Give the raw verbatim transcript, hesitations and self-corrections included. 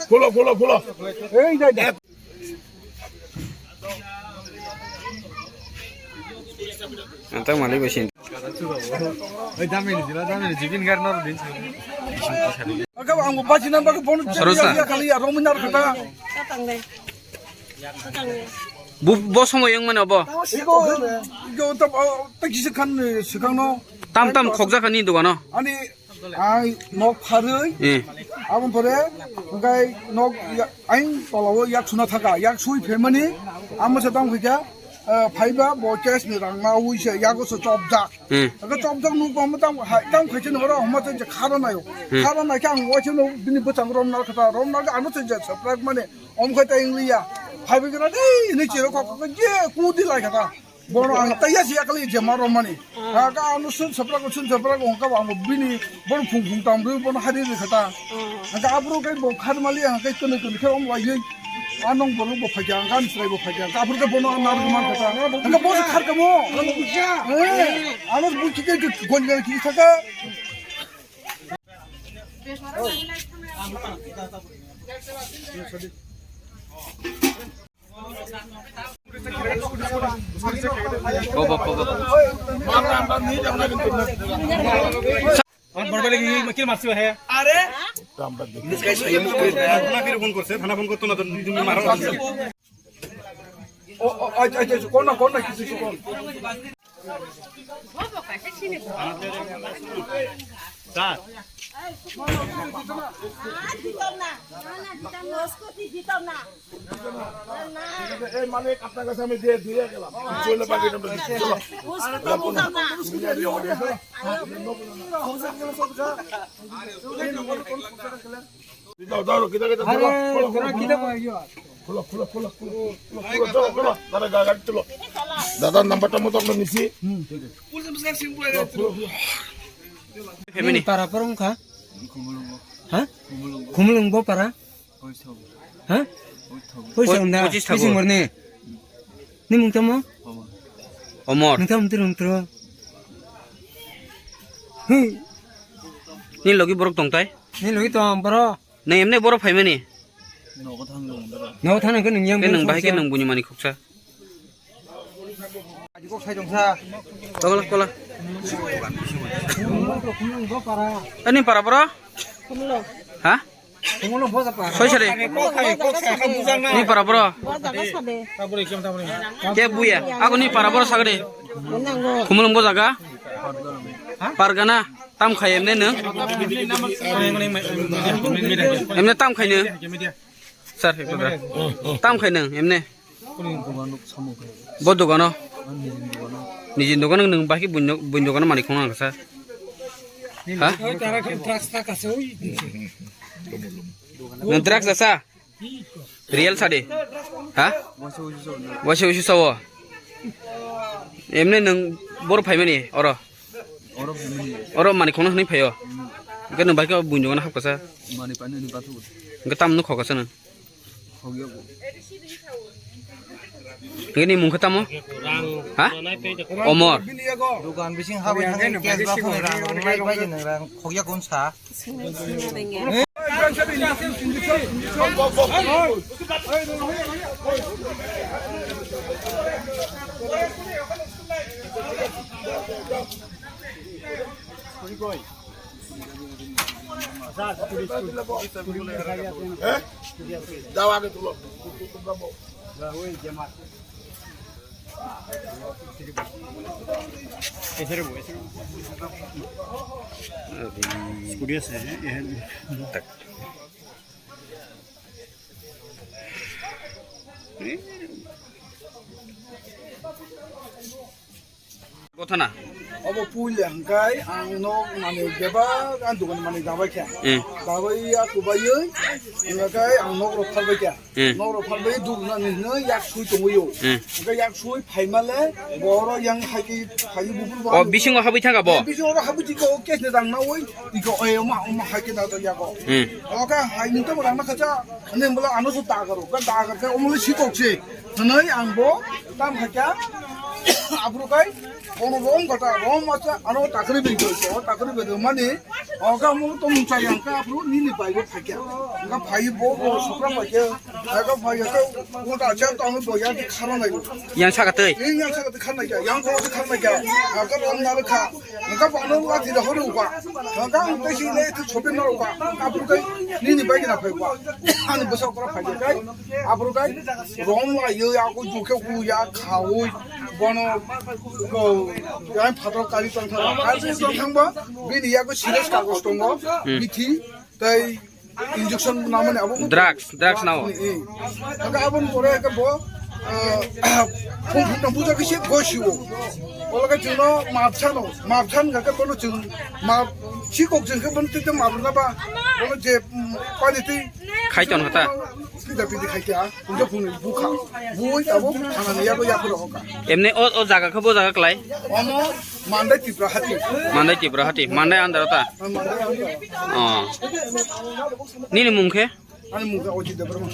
Kholo, kholo, kholo. Ang tang mali bai sin. Oi, dami ni jila, dami ni jibin gar nor din. Aga ang baji number phone. Sorosa. Ya kali ya, rominar kata. Bo, bo somoy wng mano bo. Igo, igo ta, ta kisa khan, eh, swkang no. Tam tam khokjak ani dogano. Ani, ai, nok pharwi. Eh. Aboni pore, hwnkhe nok ya, ain tolao yak suna thaka, yak sui phaimani, amo se tang phikha, eh, phaiba bo cash ni rang nawi se yago se chopjak. Hmm. Aga chopjak nuk ba mo tang hai tang khaise no ro mo se khara nayo. Hmm. Khara naikhe ang waise no bini bwchang rom nar kha ta, rom nar ano se je subscribe mani om khai ta ingliya. Phaibi gra dei ni chiro kok kok je ku di lai kha ta. Bono ang taiya siya kali je maro mani. Ah. Aga ano sun subscribe sun subscribe ongka ba mo bini bono phung phung tam ru bono hari ri kha ta. Ah. Aga abro kai bo khar mali ang kai kene kene khe om lai. Anong bono bo phai ang kan srai bo phai ang. Abro kai bono nar man kha ta. Aga bo khar kamo. Eh, ano bu kike ke gon ga ki thaka. Bobo, bobo. আমার বড় ভাই কি মারছিল হে? আরে? থানা ফোন করছে, থানা ফোন করতো না তো, তুমি মারো। ও, ও, আচ্ছা, আচ্ছা, আচ্ছা, কোন না, কোন না, কিছু, কিছু কোন। স্যার। দিতাম না, না, না, দিতাম না। এই মালিক, আপনার কাছে আমি দিয়ে, দিয়ে গেলাম। চলে বাকি আমরা দিচ্ছি। চলো। দাও, দাও, কিতা, কিতা, আরে, ধরো, তোরা কিতা কয়, ইয়ো? খোলো, খোলো, খোলো, খোলো, খোলো, খোলো, চলো, খোলো। দাদা, গা-, গাড়ি তুলো। দাদার নাম্বারটা মতো আমরা নিছি। হুম, ঠিক আছে। খোলো, খোলো, খোলো। Family. Para porong kha? Ha? Khumulung bo para? Ha? Poi sa unda. Poi sa unda. Poi sa unda. Ni mung tamo? Omor. Nung tamo tiro, nung tiro. Hmm. Ni logi borok tong tai? Ni logi tong boro. Nang emne boro phaimani? Nogo thang nang khe nung yang. Khe nung bahai khe nung buni mani khuksa. Kola, kola. Ani para boro? Ha? Soi sari. Ni para boro. Ke buya? Aku ni para boro sagri. Khumulung bo jaga. Pargana. Tam khai emne nung. Emne tam khai nung. Sir, tam khai nung emne. Bo dogano. Nijin dogano nung bahai buin dogano mani khong nang sa. Ha? Nung drugs asa? Real sadi. Ha? Waisa usu sawo. Emne nung boro phaimani oro. Oro mani khongno hwnwi phaio. Hwnkhe nwng bai khe buini dogano hapkasa. Hwnkhe tamno khokasa nwng. Hwnkhe ni mung khe tamo? Ha? Omor. Dukan bising habwi thangwi cash ba phone rang rang nai bai nang rang khokya kon sa. Scooty আছে, এ, এ। Gotha na. Obo puila hwnkhe ang nok manwi bebak ang dogan manwi dabai kha. Hmm. Dabai ya kubaiwi hwnkhe ang nok rok phalbai kha. Hmm. Nok rok phalbai dugna ni hwnwi yak sui tongwi o. Hmm. Hwnkhe yak sui phaimale boro yang haiki phai bubul. O bisingo habwi thangkha bo? Bisingo oro habwi tiko case ni rang nawi tiko oi oma oma haiki na to yago. Hmm. Oka hai ni to rang na khacha. Ani bula ano su dagaro ka dagar khe omole sikok se. Hwnwi ang bo tam khacha. Abro kai Kono rom kata, rom masa, ano takri bini joi ko, takri bini mani, oka mo to mucha yang ka, bro, nini bai bo phakya. Nga phai bo, bo, sukra phakya. Nga phai ka, mo ta cha to mo bo ya ki khara nai. Yang saka tei. Yang yang saka khara nai ya, yang ko khara nai ya. Nga rom na kha. Nga ano la ti da horu ka. Nga ang te si ne tu chope na ka. Abro kai, nini bai na phai ka. Ani basa kora phai kai. Abro kai, rom la yo ya ko ju ke ku ya khawi. Bono, ko, yang phatok kari tong thang. Kari tong thang ba, bini yago serious kagos tongo. Hmm. Bithi, tei injection namani abo. Drugs, drugs nao. Eh. Aga abon pore aga bo, eh, phung phung na buja kisi go siwo. Ola ka juno mapchano, mapchan ga ka bono jung, map, sikok jung ka bono tete map na ba. Bono je, mm, pani tei. Khai ton hata. Pida pidi khai kya. Unja phunui bukha. Bui tabuk thanani yago yaphuru hoka. Emne o, o jaga khe bo jaga klai? Omo Mandai Tipra hati. Mandai Tipra hati. Mandai andar ta? Ah, Mandai andar. Oh. Nini mung khe? Ani mung khe Ojit Debbarma.